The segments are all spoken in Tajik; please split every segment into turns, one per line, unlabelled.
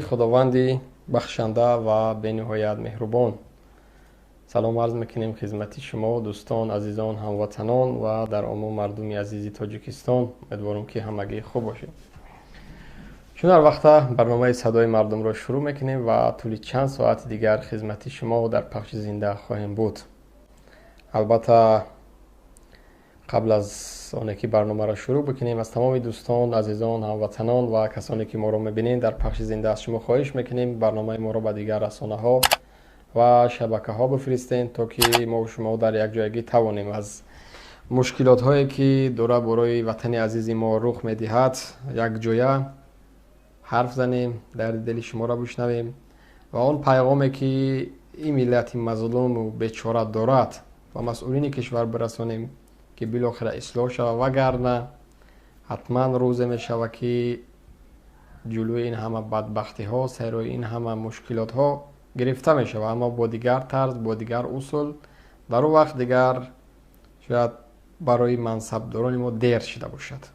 Худованди бахшанда ва бениҳоят меҳрубон. Салом арз мекунем хизмати шумо, дӯстон, азизон, ҳамватанон ва дар умум мардуми азизи Тоҷикистон. Умедворам, ки ҳамагӣ хуб бошед. Чун ҳар вақта барномаи «Садои мардумро» шурӯъ мекунем ва тӯли чанд соати дигар хизмати шумо дар пахши зинда хоҳем буд. Албатта, қабл аз оне ки барномаро шурӯъ бикунем, аз тамоми дӯстон, азизон, ҳамватанон ва касоне ки моро мебинед дар пахши зинда, аз шумо хоҳиш мекунем, барномаи моро ба дигар расонаҳо ва шабакаҳо бифиристед, то ки мо шумо дар якҷоягӣ тавонем аз мушкилотҳое ки дора борои ватани азизи мо рух медиҳад, якҷоя ҳарф занем, дарди дили шуморо бишнавем ва он пайғоме ки ин миллати мазлуму бечора дорад, ба масъулини кишвар бирасонем, ки билохира ислоҳ шавад. Вагарна ҳатман рӯзе мешавад, ки ҷулӯи ин ҳама бадбахтиҳо, сайрӯи ин ҳама мушкилотҳо гирифта мешавад, аммо бо дигар тарз, бо дигар усул. Дар он вақт дигар шояд барои мансабдорони мо дер шида бошад,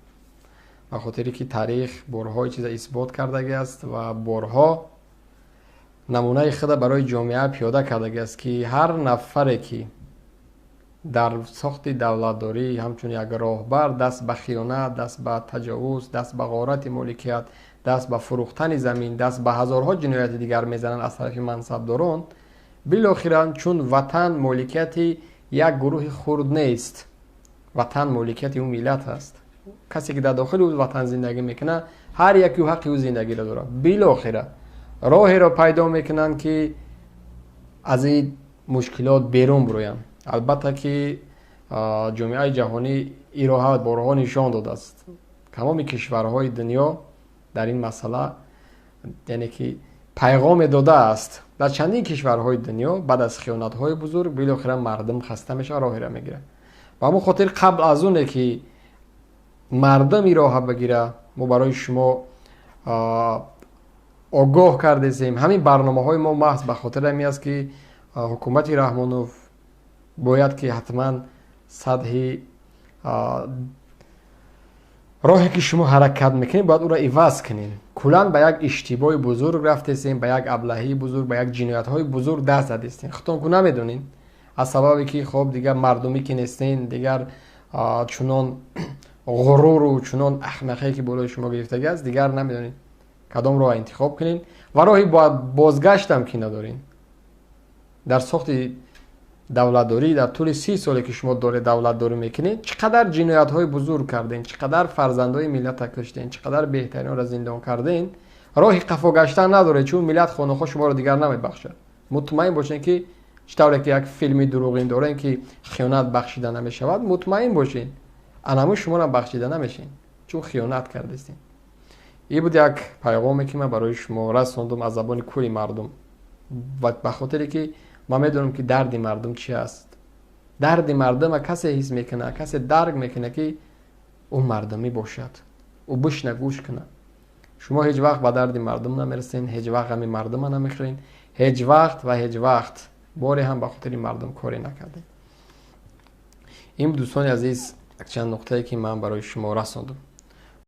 ба хотире ки таърих борҳо чиза исбот кардагӣ аст ва борҳо намунаи худа барои ҷомеа пиёда кардагӣ аст, ки ҳар нафаре ки дар сохти давлатдорӣ ҳамчун як роҳбар даст ба хиёнат, даст ба таҷовуз, даст ба ғорати моликият, даст ба фурӯхтани замин, даст ба ҳазорҳо ҷинояти дигар мезананд аз тарафи мансабдорон, билохира, чун ватан моликияти як гурӯҳи хурд нест, ватан моликияти ӯ миллат аст, касе ки дар дохили ӯ ватан зиндагӣ мекунад, ҳар яке ӯ ҳаққи ӯ зиндагиро дорад. Билохира роҳеро пайдо мекунанд, ки аз ин мушкилот берун бироянд. Албатта ки ҷомеаи ҷаҳонӣ ин роҳа борҳо нишон додааст. Тамоми кишварҳои дунё дар ин масъала, яъне ки пайғоме додааст. Дар чандин кишварҳои дунё баъд аз хиёнатҳои бузург билохира мардум хаста мешавад, роҳеро мегирад. Ба ҳамон хотир, қабл аз оне ки мардум ин роҳа бигира, мо барои шумо огоҳ кардесем. Ҳамин барномаҳои мо маҳз ба хотири ҳамин аст, ки ҳукумати Раҳмонов бояд ки ҳатман сатҳи роҳе ки шумо ҳаракат мекунед, бояд ӯро иваз кунед. Куллан ба як иштибоҳи бузург рафтесем, ба як аблаҳии бузург, ба як ҷиноятҳои бузург даст задистем. Худтон ку намедонед, аз сабабе ки хоб дигар мардумӣ ки нестен, дигар чунон ғуруру чунон аҳмақе ки болои шумо гирифтагӣ аст, дигар намедонед кадом роҳ интихоб кунед ва роҳи бозгаштам ки надоред. Дар сохти давлатдорӣ, дар тӯли 30 соле ки шумо доред давлатдорӣ мекунед, чӣ қадар ҷиноятҳои бузург кардем, чӣ қадар фарзандои миллата куштем, чӣ қадар беҳтаринро зиндон кардем. Роҳи қафо гаштан надоред, чун миллат хонухо шуморо дигар намебахшад. Мутмаин бошед, ки чӣ тавре ки як филми дурӯғин дорем, ки хиёнат бахшида намешавад, мутмаин бошед, анаму шуморо бахшида намешед, чун хиёнат кардастем. Ин буд як пайғоме ки ман барои шумо расондум аз забони кулли мардум, ба хотире ки ман медонам, ки дарди мардум чи аст. Дарди мардума касе ҳис мекунад, касе дарк мекунад, ки ӯ мардумӣ бошад, ӯ бишна, гӯш кунад. Шумо ҳеҷ вақт ба дарди мардум намерасен, ҳеҷ вақт ғами мардума намехӯрен, ҳеҷ вақт ва ҳеҷ вақт боре ҳам ба хотири мардум коре накардем. Ин, дӯстони азиз, якчанд нуқтае ки ман барои шумо расондум.